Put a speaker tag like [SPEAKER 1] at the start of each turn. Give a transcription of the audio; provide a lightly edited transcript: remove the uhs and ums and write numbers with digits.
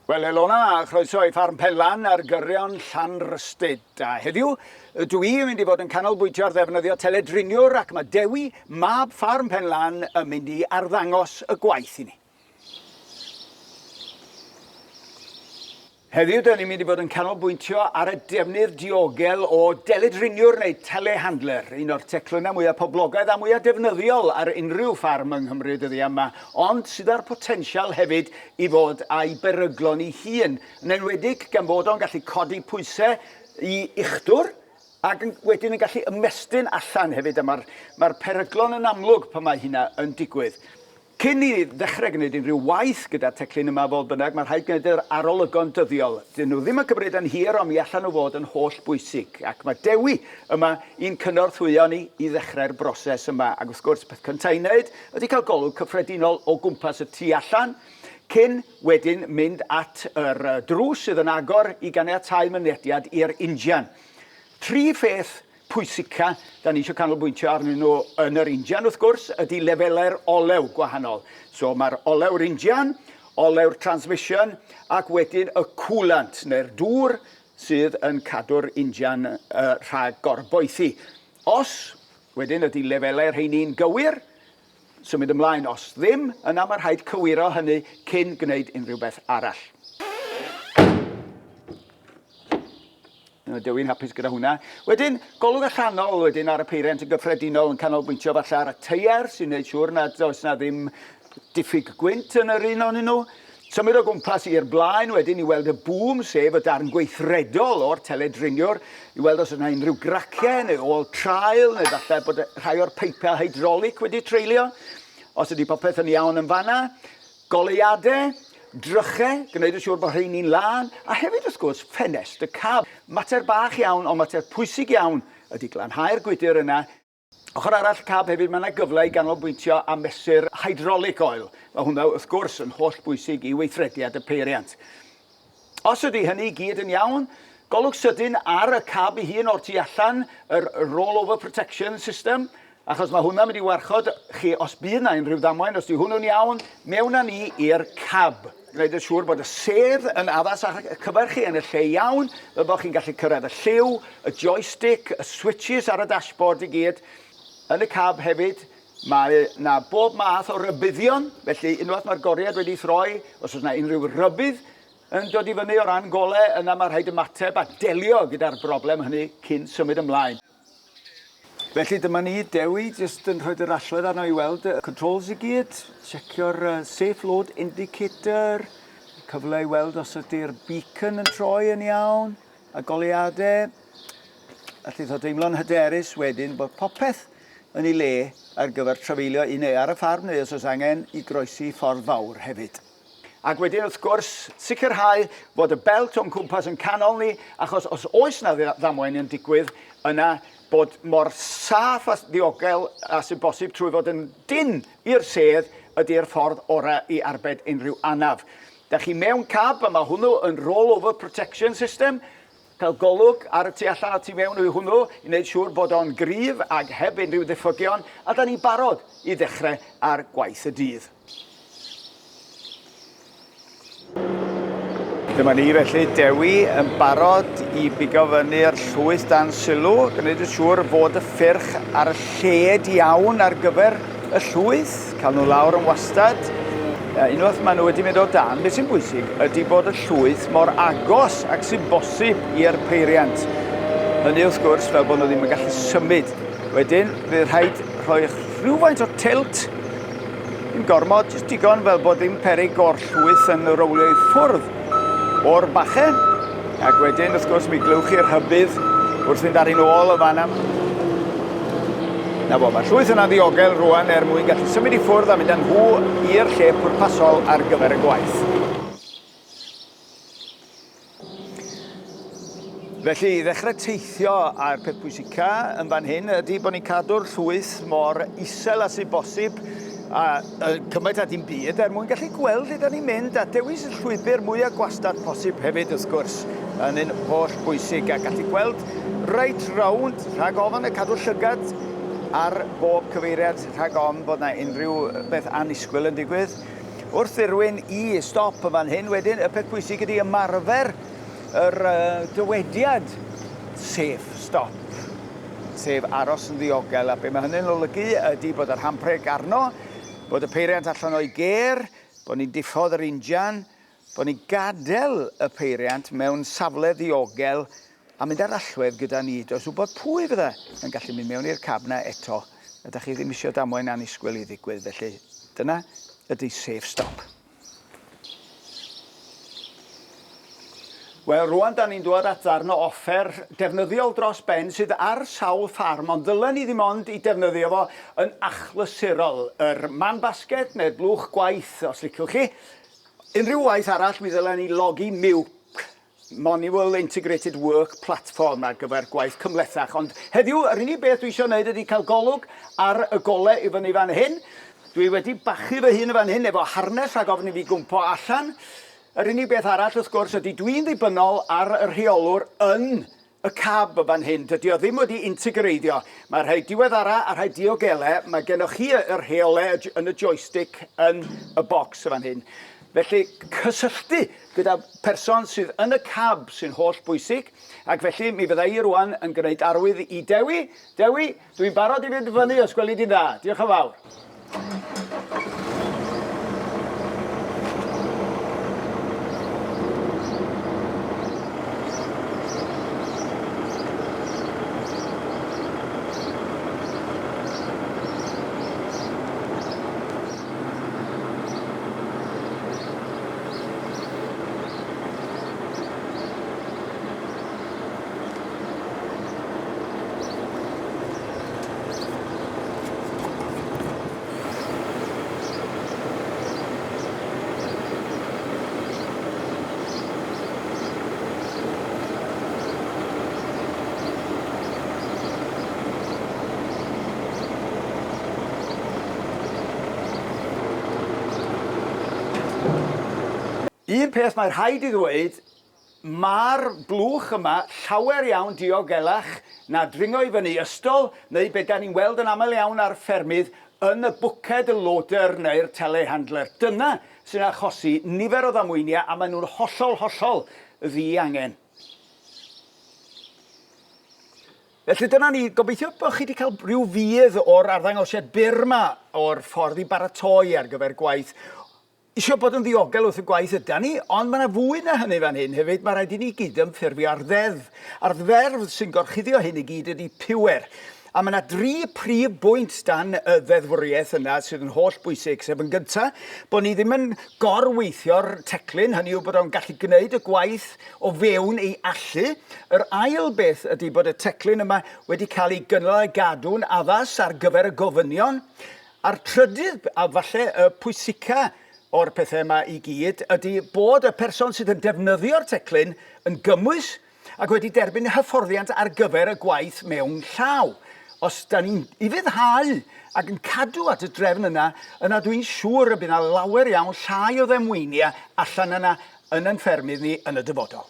[SPEAKER 1] Wel, helo 'na, a chroeso i Ffarm Penlan ar gyrion Llanrhystud. A heddiw, dw i yn mynd i fod yn canolbwyntio ar ddefnyddio teledriniwr ac mae Dewi, mab Ffarm Penlan, yn mynd i arddangos y gwaith i ni. Heddiw, dyn ni'n mynd i fod yn canolbwyntio ar y defnydd diogel o deledriniwr neu telehandler, un o'r teclynnau mwyaf poblogaidd a mwyaf defnyddiol ar unrhyw ffarm yng Nghymru dyddiau yma, ond sydd â'r potensial hefyd i fod â'i beryglon ei hun, yn enwedig gan fod o'n gallu codi pwysau i uchdwr ac yn, wedyn yn gallu ymestyn allan hefyd, a mae'r mae peryglon yn amlwg pan mae hynna yn digwydd. Cyn i ni ddechrau gwneud unrhyw waith gyda'r teclyn yma, fodd bynnag, mae rhaid gwneud yr arolygon dyddiol. Dyn nhw ddim yn cymryd yn hir, ond mi allan nhw fod yn holl bwysig. Ac mae Dewi yma i'n cynorthwyo ni i ddechrau'r broses yma. Ac wrth gwrs, peth cyntaf i wneud ydy cael golwg cyffredinol o gwmpas y tu allan, cyn wedyn mynd at yr drws sydd yn agor i ganiatáu mynediad i'r injan. Tri pheth pwysica da ni eisiau canolbwyntio arnyn nhw yn yr injan wrth gwrs ydy lefelau'r olew gwahanol. So mae'r olew'r injan, olew'r transmission ac wedyn y coolant neu'r dŵr sydd yn cadw'r injan uh, rhag gorboethi. Os wedyn ydy lefelau'r rheini'n gywir, symud ymlaen. Os ddim, yna mae rhaid cywiro hynny cyn gwneud unrhyw beth arall. Mae Dewi'n hapus gyda hwnna. Wedyn, golwg allanol wedyn ar y peiriant yn gyffredinol yn canolbwyntio falle ar y teiar sy'n gwneud siŵr nad oes na ddim diffyg gwynt yn yr un ohonyn nhw. Symud o gwmpas i'r blaen wedyn i weld y bŵm, sef y darn gweithredol o'r teledriniwr, i weld os yna unrhyw graciau neu ôl traul, neu falle bod rhai o'r peipau hydraulic wedi treulio. Os ydy popeth yn iawn yn fanna. Goleuadau, drychau, gwneud yn siŵr bod rheini'n lân, a hefyd wrth gwrs ffenest y cab. Mater bach iawn, ond mater pwysig iawn ydy glanhau'r gwydr yna. Ochr arall y cab hefyd, mae yna gyfle i ganolbwyntio a mesur hydraulic oil. Mae hwnna, wrth gwrs, yn holl bwysig i weithrediad y peiriant. Os ydy hynny i gyd yn iawn, golwg sydyn ar y cab ei hun o'r tu allan, yr rollover protection system, achos mae hwnna'n mynd i warchod chi os bydd na unrhyw ddamwain, os di hwnnw'n iawn, mewn â ni i'r cab. Gwneud yn siŵr bod y sedd yn addas ar cyfer chi yn y lle iawn, fel bod chi'n gallu cyrraedd y lliw, y joystick, y switches ar y dashboard i gyd. Yn y cab hefyd, mae 'na bob math o rybuddion, felly unwaith mae'r goriad wedi throi, os oes 'na unrhyw rybudd yn dod i fyny o ran gole, yna mae rhaid ymateb a delio gyda'r broblem hynny cyn symud ymlaen. Felly dyma ni, Dewi, jyst yn rhoi'r yr allwedd arno i weld y controls i gyd, checio'r uh, safe load indicator, cyfle i weld os ydy'r beacon yn troi yn iawn, a goleuadau. Allith o deimlo'n hyderus wedyn bod popeth yn ei le ar gyfer trafeilio un neu ar y ffarm neu os oes angen i groesi ffordd fawr hefyd. Ac wedyn wrth gwrs sicrhau fod y belt o'n cwmpas yn canol ni, achos os oes 'na ddamwain yn digwydd, yna bod mor saff a ddiogel a sy'n bosib trwy fod yn dynn i'r sedd ydy'r ffordd orau i arbed unrhyw anaf. Da chi mewn cab a mae hwnnw yn roll-over protection system, cael golwg ar y tu allan a tu mewn i hwnnw i wneud siŵr bod o'n gryf ac heb unrhyw ddiffygion, a da ni'n barod i ddechrau ar gwaith y dydd. Dyma ni felly, Dewi yn barod i bigo fyny'r llwyth dan sylw, gwneud yn siŵr fod y ffyrch ar y lled iawn ar gyfer y llwyth, cael nhw lawr yn wastad. Unwaith maen nhw wedi mynd o dan, beth sy'n bwysig ydy bod y llwyth mor agos ag sy'n bosib i'r peiriant. Hynny wrth gwrs fel bod nhw ddim yn gallu symud. Wedyn, fydd rhaid rhoi rhywfaint o tilt Dim gormod, jyst digon fel bod ddim peryg o'r llwyth yn rowlio i ffwrdd o'r bache. Ac wedyn, wrth gwrs, mi glywch chi'r rhybudd wrth fynd ar un ôl y fan am. Na fo, mae'r llwyth yna'n ddiogel rwan er mwyn gallu symud i ffwrdd a mynd â nhw i'r lle pwrpasol ar gyfer y gwaith. Felly, i ddechrau teithio, a'r peth pwysica yn fan hyn ydy bod ni'n cadw'r llwyth mor isel â sy'n bosib a cymaint â dim byd er mwyn gallu gweld lle da ni'n mynd a dewis y llwybr mwyaf gwastad posib hefyd wrth gwrs yn un holl bwysig a gallu gweld reit rownd rhag ofn y cadw llygad ar bob cyfeiriad rhag ofn bod na unrhyw beth annisgwyl yn digwydd. Wrth ddirwyn i stop yn fan hyn wedyn, y peth pwysig ydy ymarfer yr uh, dywediad safe stop, sef aros yn ddiogel, a be mae hynny'n olygu ydy bod yr handbrake arno, bod y peiriant allan o'i gêr, bod ni'n diffodd yr injan, bod ni'n gadael y peiriant mewn safle ddiogel a mynd â'r allwedd gyda ni. Does wybod pwy fydda yn gallu mynd mewn i'r cab 'na eto. Ydych chi ddim eisiau damwain annisgwyl i ddigwydd, felly dyna ydy safe stop. Wel, rwan da ni'n dod at ddarn o offer defnyddiol dros ben sydd ar sawl ffarm, ond ddylen ni ddim ond i defnyddio fo yn achlysurol. Yr man basget neu'r blwch gwaith, os liciwch chi. Unrhyw waith arall, mi ddylen ni logi MIWP, Manual Integrated Work Platform, ar gyfer gwaith cymhlethach. Ond heddiw, yr unig beth dwi eisiau wneud ydy cael golwg ar y gole i fyny fan hyn. Dwi wedi bachu fy hun yn fan hyn efo harness rhag ofn i fi gwmpo allan. Yr unig beth arall, wrth gwrs, ydy dwi'n ddibynnol ar y rheolwr yn y cab yn fan hyn, dydy o ddim wedi integreiddio. Mae rhai diweddara a rhai diogele, mae gennoch chi y rheole yn y joystick yn y bocs yn fan hyn. Felly, cysylltu gyda person sydd yn y cab sy'n holl bwysig, ac felly mi fydda i rwan yn gwneud arwydd i Dewi. Dewi, Dwi'n barod i fynd fyny os gweli di'n dda. Diolch yn fawr. Un peth mae rhaid i ddweud Mae'r blwch yma llawer iawn diogelach na dringo i fyny ystol neu be da ni'n weld yn aml iawn ar ffermydd yn y bwced loader neu'r telehandler. Dyna sy'n achosi nifer o ddamweiniau a maen nhw'n hollol, hollol ddi-angen. Felly dyna ni, gobeithio bod chi wedi cael rhyw fudd o'r arddangosiad byr 'ma o'r ffordd i baratoi ar gyfer gwaith Isio bod yn ddiogel wrth y gwaith ydan ni, ond mae 'na fwy na hynny fan hyn hefyd, mae rhaid i ni gydymffurfio â'r ddeddf. A'r ddeddf sy'n gorchuddio hyn i gyd ydy pŵer. A mae 'na dri prif bwynt dan y ddeddfwriaeth yna sydd yn holl bwysig, sef yn gynta, bod ni ddim yn gor-weithio'r teclyn, hynny yw bod o'n gallu gwneud y gwaith o fewn ei allu. Yr ail beth ydy bod y teclyn yma wedi cael ei gynnal a'i gadw'n addas ar gyfer y gofynion. A'r trydydd, a falle y pwysica o'r pethau yma i gyd, ydy bod y person sydd yn defnyddio'r teclyn yn gymwys ac wedi derbyn hyfforddiant ar gyfer y gwaith mewn llaw. Os da ni'n ufuddhau ac yn cadw at y drefn yna, yna dwi'n siŵr y bydd yna lawer iawn llai o ddamweiniau allan yna yn ein ffermydd ni yn y dyfodol.